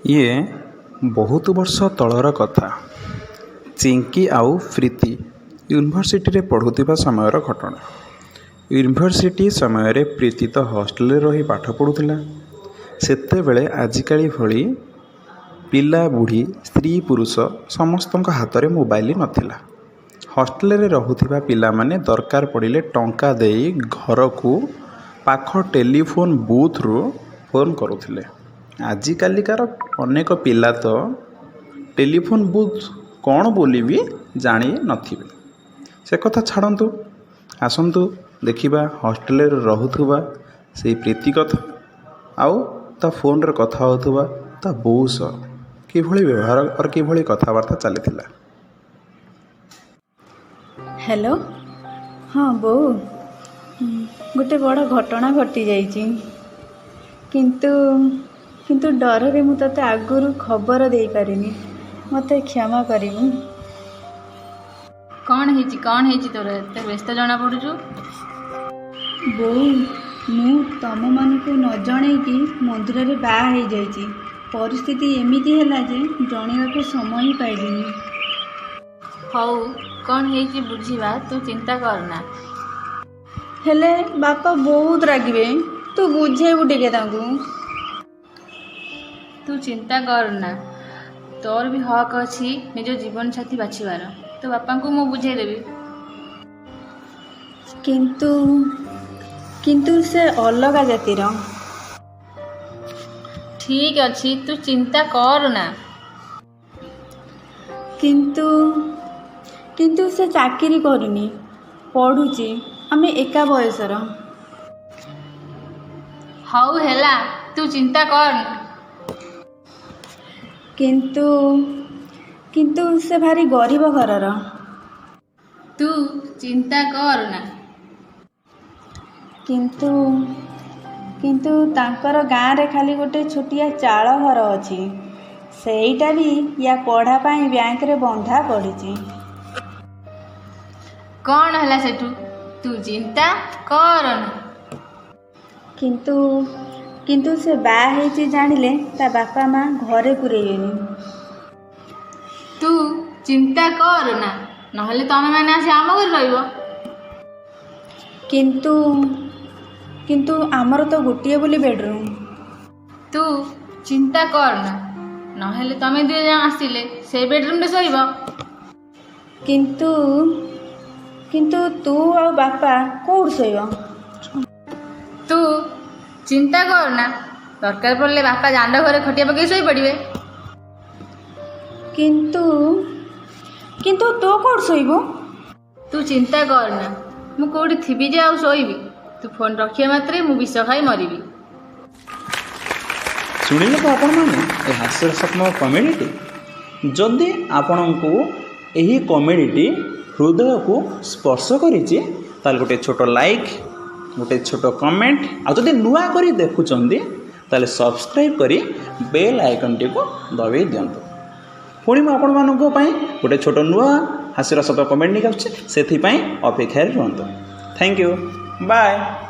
ଇଏ ବହୁତ ବର୍ଷ ତଳର କଥା। ଚିଙ୍କି ଆଉ ପ୍ରୀତି ୟୁନିଭର୍ସିଟିରେ ପଢ଼ୁଥିବା ସମୟର ଘଟଣା। ୟୁନିଭର୍ସିଟି ସମୟରେ ପ୍ରୀତି ତ ହଷ୍ଟେଲରେ ରହି ପାଠ ପଢ଼ୁଥିଲା। ସେତେବେଳେ ଆଜିକାଲି ଭଳି ପିଲା, ବୁଢ଼ୀ, ସ୍ତ୍ରୀ, ପୁରୁଷ ସମସ୍ତଙ୍କ ହାତରେ ମୋବାଇଲ ନଥିଲା। ହଷ୍ଟେଲରେ ରହୁଥିବା ପିଲାମାନେ ଦରକାର ପଡ଼ିଲେ ଟଙ୍କା ଦେଇ ଘରକୁ ପାଖ ଟେଲିଫୋନ୍ ବୁଥରୁ ଫୋନ୍ କରୁଥିଲେ। ଆଜିକାଲିକାର ଅନେକ ପିଲା ତ ଟେଲିଫୋନ୍ ବୁଥ୍ କ'ଣ ବୋଲି ବି ଜାଣିନଥିବେ। ସେ କଥା ଛାଡ଼ନ୍ତୁ, ଆସନ୍ତୁ ଦେଖିବା ହଷ୍ଟେଲରେ ରହୁଥିବା ସେଇ ପ୍ରୀତି କଥା ଆଉ ତା ଫୋନ୍ରେ କଥା ହେଉଥିବା ତା ବୋଉ ସହ କିଭଳି ବ୍ୟବହାର ଅର୍ କିଭଳି କଥାବାର୍ତ୍ତା ଚାଲିଥିଲା। ହ୍ୟାଲୋ, ହଁ ବୋଉ, ଗୋଟେ ବଡ଼ ଘଟଣା ଘଟିଯାଇଛି। କିନ୍ତୁ କିନ୍ତୁ ଡରରେ ମୁଁ ତୋତେ ଆଗରୁ ଖବର ଦେଇପାରିନି। ମୋତେ କ୍ଷମା କରିବୁ। କ'ଣ ହେଇଛି, କ'ଣ ହେଇଛି ତୋର? ଏତେ ବ୍ୟସ୍ତ ଜଣାପଡ଼ୁଛୁ। ବୋଉ, ମୁଁ ତମମାନଙ୍କୁ ନ ଜଣେଇକି ମନ୍ଦିରରେ ବାହା ହେଇଯାଇଛି। ପରିସ୍ଥିତି ଏମିତି ହେଲା ଯେ ଜଣେଇବାକୁ ସମୟ ହିଁ ପାଇଲିନି। ହଉ, କ'ଣ ହେଇଛି ବୁଝିବା, ତୁ ଚିନ୍ତା କରନା। ହେଲେ ବାପା ବହୁତ ରାଗିବେ, ତୁ ବୁଝେଇବୁ ଟିକେ ତାଙ୍କୁ। ତୁ ଚିନ୍ତା କରନା, ତୋର ବି ହକ୍ ଅଛି ନିଜ ଜୀବନସାଥୀ ବାଛିବାର। ତୋ ବାପାଙ୍କୁ ମୁଁ ବୁଝେଇଦେବି। କିନ୍ତୁ କିନ୍ତୁ ସେ ଅଲଗା ଜାତିର। ଠିକ୍ ଅଛି, ତୁ ଚିନ୍ତା କରନା। କିନ୍ତୁ କିନ୍ତୁ ସେ ଚାକିରି କରୁନି, ପଢ଼ୁଛି। ଆମେ ଏକା ବୟସର। ହଉ ହେଲା, ତୁ ଚିନ୍ତା କରନା। କିନ୍ତୁ କିନ୍ତୁ ସେ ଭାରି ଗରିବ ଘରର। ତୁ ଚିନ୍ତା କରନା। କିନ୍ତୁ କିନ୍ତୁ ତାଙ୍କର ଗାଁରେ ଖାଲି ଗୋଟେ ଛୋଟିଆ ଚାଳ ଘର ଅଛି। ସେଇଟା ବି ୟା ପଢ଼ା ପାଇଁ ବ୍ୟାଙ୍କରେ ବନ୍ଧା ପଡ଼ିଛି। କ'ଣ ହେଲା ସେଠୁ? ତୁ ଚିନ୍ତା କରନା। କିନ୍ତୁ କିନ୍ତୁ ସେ ବାହା ହେଇଛି ଜାଣିଲେ ତା ବାପା ମା ଘରେ ପୁରେଇବେନି। ତୁ ଚିନ୍ତା କରନା, ନହେଲେ ତମେମାନେ ଆସି ଆମ ଘରେ ରହିବ। କିନ୍ତୁ କିନ୍ତୁ ଆମର ତ ଗୋଟିଏ ବୋଲି ବେଡ଼ରୁମ୍। ତୁ ଚିନ୍ତା କରନା, ନହେଲେ ତମେ ଦୁଇ ଜଣ ଆସିଲେ ସେଇ ବେଡ଼ରୁମ୍ରେ ଶୋଇବ। କିନ୍ତୁ କିନ୍ତୁ ତୁ ଆଉ ବାପା କୋଉଠି ଶୋଇବ? ତୁ ଚିନ୍ତା କରନା, ଦରକାର ପଡ଼ିଲେ ବାପା ଦାଣ୍ଡ ଘରେ ଖଟିଆ ପକେଇ ଶୋଇପଡ଼ିବେ। କିନ୍ତୁ କିନ୍ତୁ ତୁ କୋଉଠି ଶୋଇବୁ? ତୁ ଚିନ୍ତା କରନା, ମୁଁ କୋଉଠି ଥିବି ଯେ ଆଉ ଶୋଇବି? ତୁ ଫୋନ୍ ରଖିବା ମାତ୍ରେ ମୁଁ ବିଷ ଖାଇ ମରିବି। ଶୁଣିଲେ ତ ଆପଣମାନେ ଏ ହାସ୍ୟରସାତ୍ମକ କମେଡ଼ିଟି? ଯଦି ଆପଣଙ୍କୁ ଏହି କମେଡ଼ିଟି ହୃଦୟକୁ ସ୍ପର୍ଶ କରିଛି, ତାହେଲେ ଗୋଟେ ଛୋଟ ଲାଇକ୍, ଗୋଟେ ଛୋଟ କମେଣ୍ଟ, ଆଉ ଯଦି ନୂଆ କରି ଦେଖୁଛନ୍ତି ତାହେଲେ ସବସ୍କ୍ରାଇବ୍ କରି ବେଲ୍ ଆଇକନ୍ଟିକୁ ଦବାଇ ଦିଅନ୍ତୁ। ପୁଣି ମୁଁ ଆପଣମାନଙ୍କ ପାଇଁ ଗୋଟେ ଛୋଟ ନୂଆ ହାସ୍ୟରସାତ୍ମକ କମେଡ଼ି ନେଇକି ଆସୁଛି, ସେଥିପାଇଁ ଅପେକ୍ଷାରେ ରୁହନ୍ତୁ। Thank you, bye.